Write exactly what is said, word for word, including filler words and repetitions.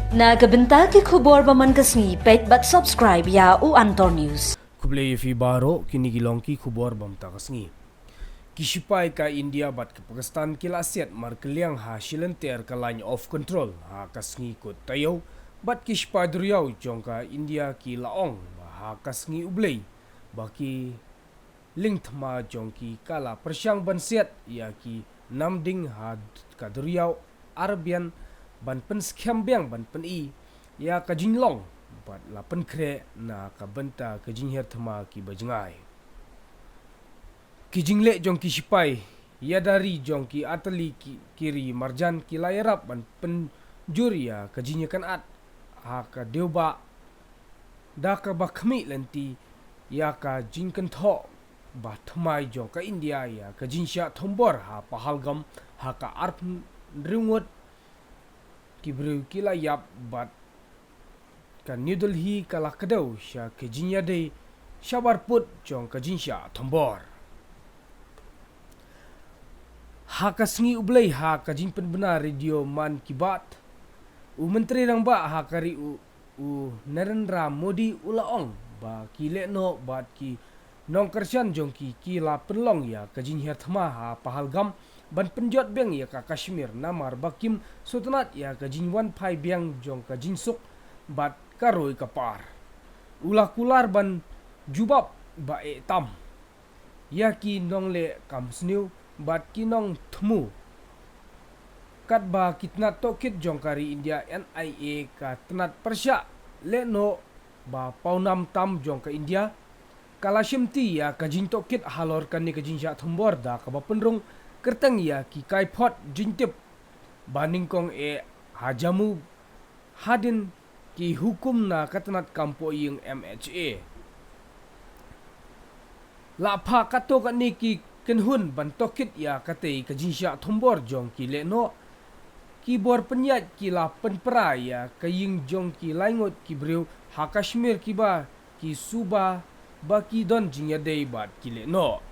Na ka bynta ki khubor ba man ka sngi, peit bad subscribe ïa u Antor News. Khublei ïa phi baroh, kine ki long ki khubor ba mynta ka sngi. Ki shipai ka India bad ka Pakistan ki la siat markylliang ha shilynter ka Line of Control ha ka sngi kut taïew, bad ki shipai duriaw jong ka India ki la ong ba ha ka sngi U Blei ba ki lyngthma jong ki ka la pyrshang ban siat ïa ki namding ha ka duriaw Arabian ban pynskhem biang ban pyni ïa ka jinglong bad la pynkhreh na ka bynta ka jinghiar thma kiba jngai. Ki jingleh jong ki shipai ïada ri jong ki artylli ki, ki ri marjan ki la ïarap ban pynjur ïa ka jingïakynad ha ka dewbah da kaba khmih lynti ïa ka jingkynthoh ba thymmai jong ka India ïa ka jingshah thombor ha Pahalgam ha ka arphew hynriew ngut ki briew ki la ïap bad ka New Delhi ka la kdew sha ka jingïadei shabar put jong ka jingshah thombor. Ha ka sngi U Blei ha ka jingpynbna Radio Mann Ki Baat, u Myntri Rangbah ha ka ri u, u Narendra Modi u la ong ba ki lehnoh bad ki nongkyrshan jong ki ki la pynlong ïa ka jinghiar thma ha Pahalgam ban pynjot biang ïa ka Kashmir namar ba kim sngewtynnad ïa ka jingwan phai biang jong ka jingsuk bad ka roi ka par. U la kular ban jubab ba eh tam ïa ki nongleh kam sniew bad ki nongthmu. Katba ki tnat tohkit jong ka ri India N I A ka tnat pyrshah lehnoh ba pawnam tam jong ka India ka la shimti ïa ka jingtohkit halor kane ka jingshah thombor da kaba pynrung kyrteng ïa ki kaiphod jingtip ba nyngkong eh ha Jammu hadien ki hukum na ka tnat kam pohïing M H A. La phah katto katne ki kynhun ban tohkit ïa katei ka jingshah thombor jong ki lehnoh. Ki bor pynïaid ki la pynpra ïa ka ïing jong ki laingut ki briew ha Kashmir kiba ki suba ba ki don jingïadei bad ki lehnoh.